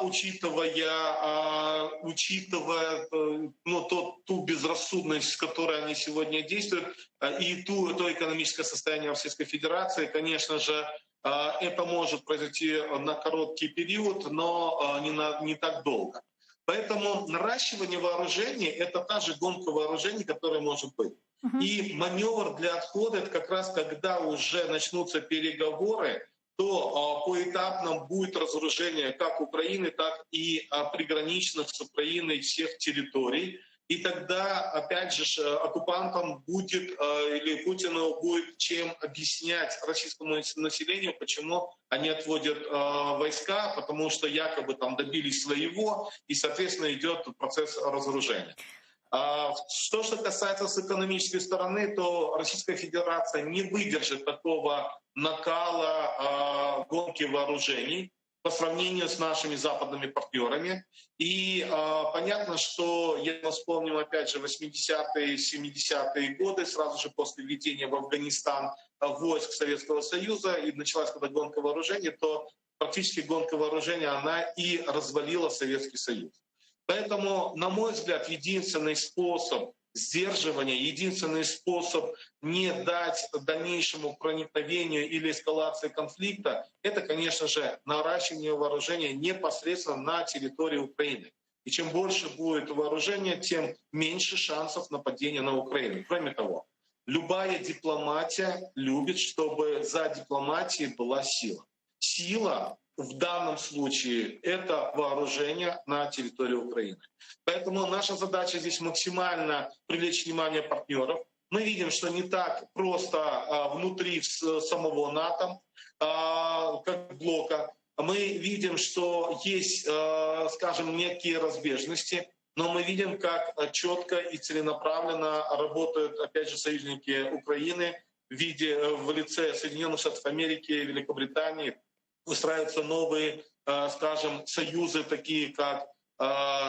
Учитывая, учитывая ну, тот, ту безрассудность, с которой они сегодня действуют, и ту, то экономическое состояние Российской Федерации, конечно же, это может произойти на короткий период, но не, на, не так долго. Поэтому наращивание вооружений — это та же гонка вооружений, которая может быть. И маневр для отхода — это как раз когда уже начнутся переговоры, то поэтапно будет разоружение как Украины, так и приграничных с Украиной всех территорий. И тогда, опять же, оккупантам будет или Путину будет чем объяснять российскому населению, почему они отводят войска, потому что якобы там добились своего, и, соответственно, идет процесс разоружения. Что же касается с экономической стороны, то Российская Федерация не выдержит такого накала гонки вооружений по сравнению с нашими западными партнерами. И понятно, что, я вспомним опять же 80-е, 70-е годы, сразу же после введения в Афганистан войск Советского Союза, и началась когда гонка вооружений, то практически гонка вооружений, она и развалила Советский Союз. Поэтому, на мой взгляд, единственный способ сдерживания, единственный способ не дать дальнейшему проникновению или эскалации конфликта, это, конечно же, наращивание вооружения непосредственно на территории Украины. И чем больше будет вооружения, тем меньше шансов нападения на Украину. Кроме того, любая дипломатия любит, чтобы за дипломатией была сила. Сила в данном случае это вооружение на территории Украины. Поэтому наша задача здесь максимально привлечь внимание партнеров. Мы видим, что не так просто внутри самого НАТО, как блока. Мы видим, что есть, скажем, некие разбежности, но мы видим, как четко и целенаправленно работают, опять же, союзники Украины в виде, в лице Соединенных Штатов Америки, Великобритании. Выстраиваются новые, скажем, союзы, такие как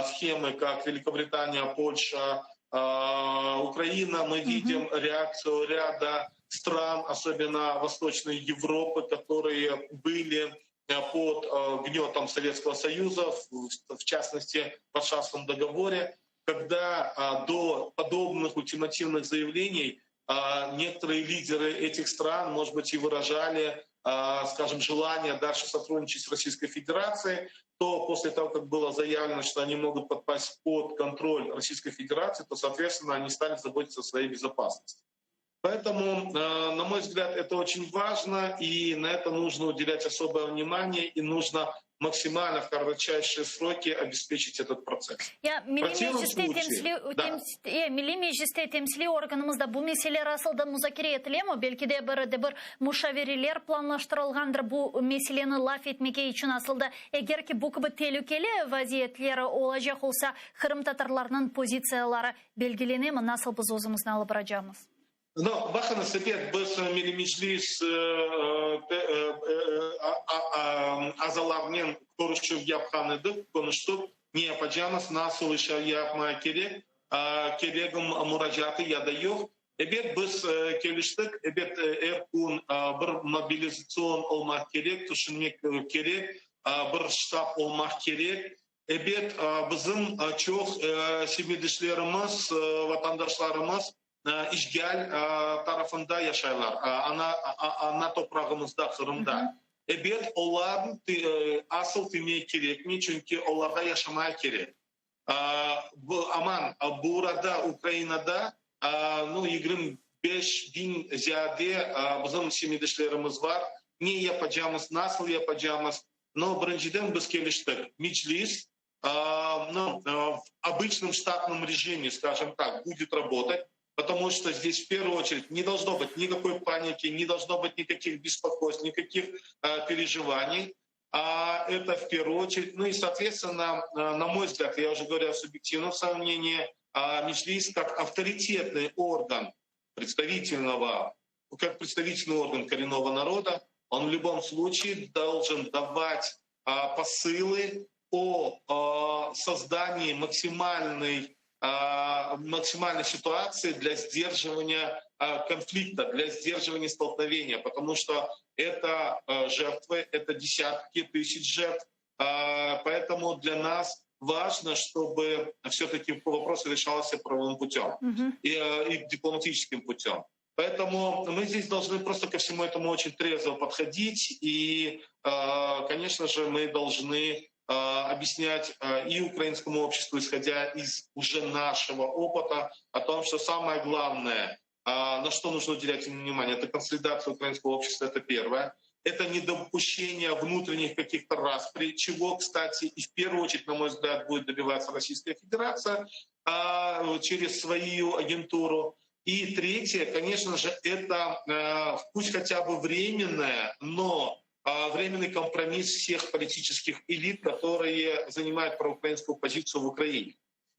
схемы, как Великобритания, Польша, Украина. Мы видим реакцию ряда стран, особенно Восточной Европы, которые были под гнетом Советского Союза, в частности, в Варшавском договоре, когда до подобных ультимативных заявлений некоторые лидеры этих стран, может быть, и выражали, скажем, желание дальше сотрудничать с Российской Федерацией, то после того, как было заявлено, что они могут попасть под контроль Российской Федерации, то, соответственно, они стали заботиться о своей безопасности. Поэтому, на мой взгляд, это очень важно, и на это нужно уделять особое внимание, и нужно максимально в кратчайшие сроки обеспечить этот процесс. Ya Milliy Mecliste temsiliy, да. Milliy Mecliste temsiliy organımızda bu meseleler asıl da muzakere etile mi? Belki de bir de bir muşavereler planlaştırılğandır bu meseleni laf etmege içün asıl da eger ki bu kibi telükeli vaziyetler olacaq olsa qırımtatarlarnıñ pozitsiyaları belgilene mi? Nasıl biz özümizni alıp baracaqmız? No, baqıñız, ebet, biz Milliy Meclis azalarınen körüşüv yapqan edik, qonuştıq, ne yapacağımız, nasıl iş yapmaq kerek, keregim muracaatı ya da yoq. Ebet, biz keliştik, ebet, er kün bir mobilizatsion olmaq kerek, tüşünmek kerek, bir ştab olmaq kerek. Ebet, bizim çoq semetdeşlerimiz, vatandaşlarımız işğal tarafında yaşaylar, ana, ana toprağımızda, Qırımda. Ebet, olar asıl tiymek kerekmey, çünki olarğa yaşamağa kerek. Bu, aman, burada, Ukrainada, nu, 25 biñ ziyade bizim semetdeşlerimiz bar. Ne yapacağımız, nasıl yapacağımız? No, birinciden biz keliştik. Meclis, ну, в обычном штатном режиме, скажем так, будет работать, потому что здесь в первую очередь не должно быть никакой паники, не должно быть никаких беспокойств, никаких переживаний. А это в первую очередь. Ну и, соответственно, на мой взгляд, я уже говорю о субъективном своем мнении, Меджлис как авторитетный орган представительного, как представительный орган коренного народа, он в любом случае должен давать посылы о создании максимальной ситуации для сдерживания конфликта, для сдерживания столкновения, потому что это жертвы, это десятки тысяч жертв. Поэтому для нас важно, чтобы все-таки вопрос решался правовым путем и дипломатическим путем. Поэтому мы здесь должны просто ко всему этому очень трезво подходить. И, конечно же, мы должны объяснять и украинскому обществу, исходя из уже нашего опыта, о том, что самое главное, на что нужно уделять внимание, это консолидация украинского общества, это первое. Это недопущение внутренних каких-то расприй, чего, кстати, и в первую очередь, на мой взгляд, будет добиваться Российская Федерация через свою агентуру. И третье, конечно же, это пусть хотя бы временное, но временный компромисс всех политических элит, которые занимают проукраинскую позицию в Украине.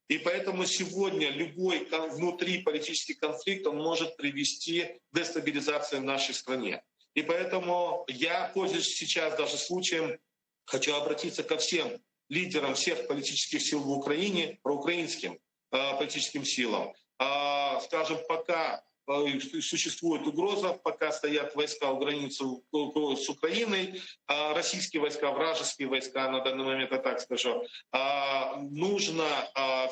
И поэтому сегодня любой внутриполитический конфликт, он может привести к дестабилизации в нашей стране. И поэтому я, пользуясь сейчас даже случаем, хочу обратиться ко всем лидерам всех политических сил в Украине, проукраинским политическим силам. Скажем, пока существует угроза, пока стоят войска у границы с Украиной, российские войска, вражеские войска, на данный момент я так скажу, нужно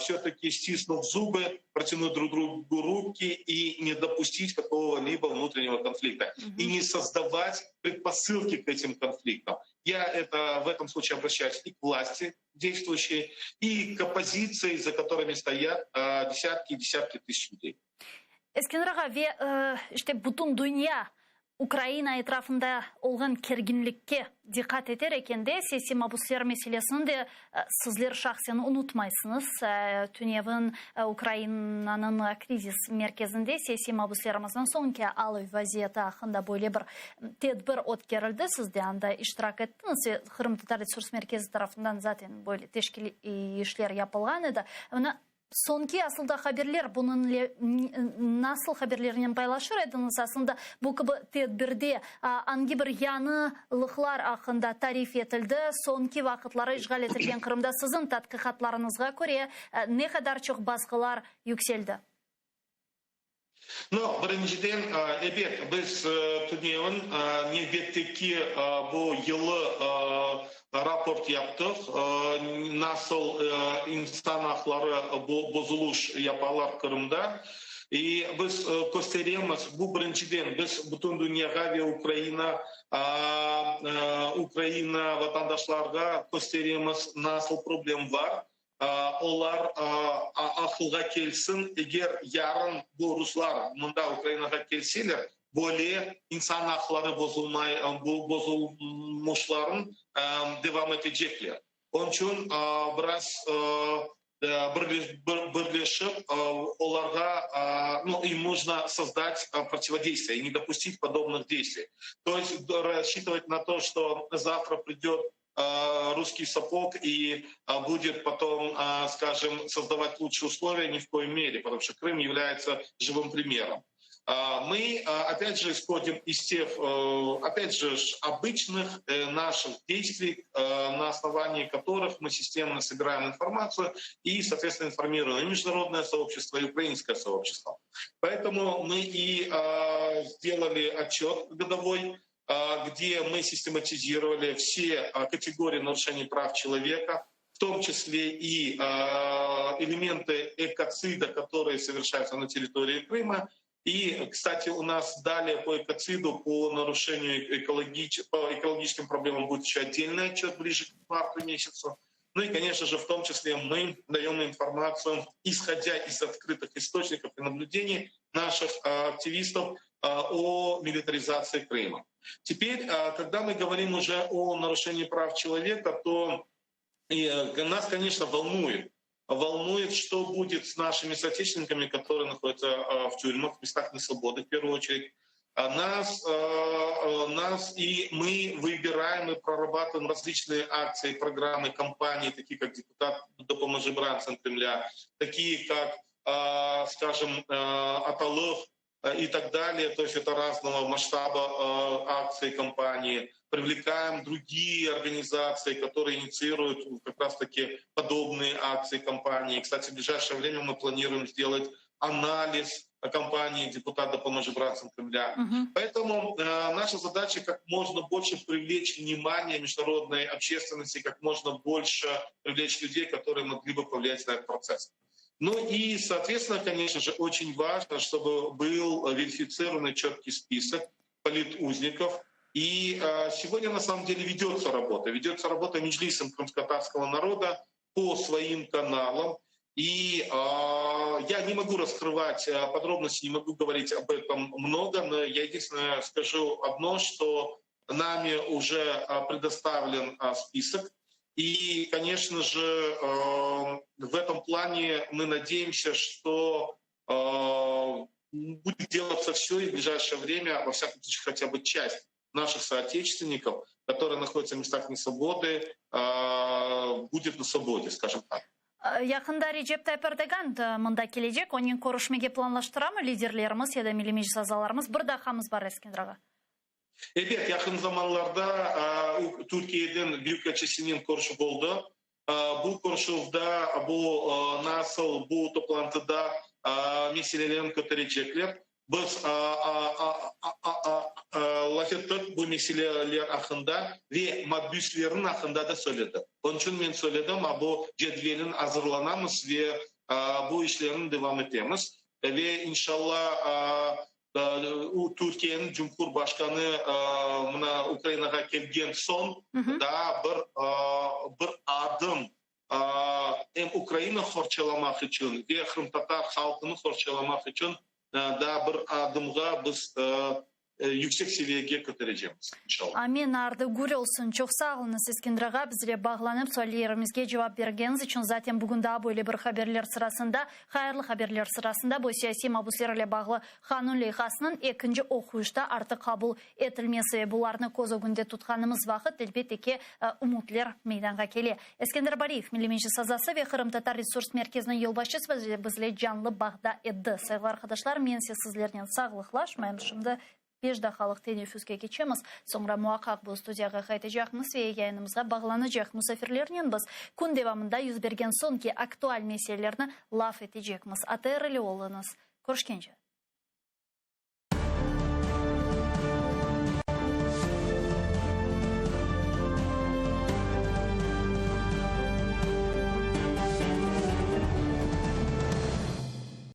все-таки, стиснув зубы, протянуть друг другу руки и не допустить какого-либо внутреннего конфликта. И не создавать предпосылки к этим конфликтам. Я в этом случае обращаюсь и к власти действующей, и к оппозиции, за которыми стоят десятки и десятки тысяч людей. Eskender ağa, ve işte bütün dünya Ukraina etrafında olğan kerginlikke diqqat eter ekende, siyasiy mabusler meselesini de sizler şahsen unutmaysıñız. Tünevin Ukrainanıñ krizis merkezinde siyasiy mabuslerimizniñ soñki alı vaziyeti aqqında böyle bir tedbir ötkerildi. Siz de anda iştirak ettiñiz ve Qırımtatar resurs merkezi tarafından zaten böyle teşkiliy işler yapılğan edi. Mına Soñki asılda haberler, bunıñle nasıl haberlernen paylaşır ediñiz? Aslında bu kibi tedbirde angi bir yañılıqlar aqqında tarif etildi? Soñki vaqıtları işğal etilgen Qırımda siziñ tadqiqatlarıñızğa köre ne qadar çoq basqılar yükseldi? No, birinciden, ebet, biz tünevin nevbetteki bu yılı raport yaptıq, nasıl insan aqları bozuluş yapalar Qırımda. İ biz kösteremiz, bu birinciden, biz bütün dünyağa ve Ukraina, Ukraina vatandaşlarğa kösteremiz, nasıl problem bar. Olar aqılğa kelsin, eger yarın bu ruslar mında Ukrainağa kelseler, böyle insan aqları bozulmay, bozulmuşların devam etecekler. Onıñ içün biraz birleşip olarğa, nu, im нужно создать противодействие и не допустить подобных действий. То есть рассчитывать на то, что завтра придет русский сапог и будет потом, скажем, создавать лучшие условия, ни в коем мере, потому что Крым является живым примером. Мы, опять же, исходим из тех, опять же, обычных э, наших действий, э, на основании которых мы системно собираем информацию и, соответственно, информируем и международное сообщество, и украинское сообщество. Поэтому мы и сделали отчет годовой, где мы систематизировали все категории нарушений прав человека, в том числе и элементы экоцида, которые совершаются на территории Крыма. И, кстати, у нас далее по экоциду, по нарушению экологич... по экологическим проблемам будет еще отдельный отчет ближе к марту месяцу. Ну и, конечно же, в том числе мы даем информацию, исходя из открытых источников и наблюдений наших активистов о милитаризации Крыма. Теперь, когда мы говорим уже о нарушении прав человека, то нас, конечно, волнует, волнует, что будет с нашими соотечественниками, которые находятся в тюрьмах, в местах несвободы, в первую очередь. Нас, нас и мы выбираем и прорабатываем различные акции, программы, кампании, такие как депутат Допоможи бранцам Кремля, такие как, скажем, Аталык и так далее. То есть это разного масштаба акции, кампании. Привлекаем другие организации, которые инициируют как раз-таки подобные акции, кампании. Кстати, в ближайшее время мы планируем сделать анализ. кампании «Депутат допоможе братцам Кремля». Поэтому наша задача как можно больше привлечь внимание международной общественности, как можно больше привлечь людей, которые могли бы повлиять на этот процесс. Ну и, соответственно, конечно же, очень важно, чтобы был верифицированный четкий список политузников. И сегодня на самом деле ведется работа. Ведется работа Меджлисом крымско-татарского народа по своим каналам. И я не могу раскрывать подробности, не могу говорить об этом много, но я единственное скажу одно, что нами уже предоставлен список. И, конечно же, в этом плане мы надеемся, что будет делаться все, и в ближайшее время, во всяком случае, хотя бы часть наших соотечественников, которые находятся в местах несвободы, будет на свободе, скажем так. Yaqında Recep Tayyip Erdoğan mında kelecek, onen körüşmege planlaştıramı liderlerimiz ya da Milliy Meclis azalarımız? Bir daqqamız bar, Eskender ağa. Ebet, yaqın zamanlarda Türkiyeden büyükelçisinen körüşüv oldı. Bu körüşüvde, bu nasıl bu toplantıda meselelerini köterecekler. Biz laf ettik bu meseleler aqqında ve mabüslerniñ aqqında da söyledik. Onıñ içün men söyledim, bu cedvelin azırlanamız ve bu işlerni devam etemiz. Ve inşalla Türkiyeniñ Cumhurbaşqanı mına Ukrainağa kelgen soñ daa bir adım em Ukraina qorçalamaq içün ve qırımtatar halqını qorçalamaq içün daa bir adımğa biz yüksek seviyege köterecekmiz, inşallah. Amin, ardı gür olsun. Çoq sağ oluñız, Eskender ağa, bizle bağlanıp, suallerimizge cevap bergeniñiz içün. Zaten bugün daa böyle bir haberler sırasında, hayırlı haberler sırasında bu siyasiy mabusler ile bağlı qanun leyhasınıñ ekinci oquyışta artıq qabul etilmesi ve bularnı köz ögünde tutqanımız vaqıt, elbette ki, ümütler meydanğa kele. Eskender Bariyev, Milliy Meclis azası ve Qırımtatar Resurs Merkeziniñ yolbaşçısı bizle canlı bağda edi. Sayğılı arqadaşlar, men ise sizlernen sağlıqlaşmayım. Şimdi beş daqqalıq teneffüske keçemiz. Soñra muaqqaq bu studiyağa qaytacaqmız ve yayınımızğa bağlanacaq musafirlernen biz kün devamında yüz bergen soñki aktual meselelerni laf etecekmiz. ATR ile oluñız. Körüşkence.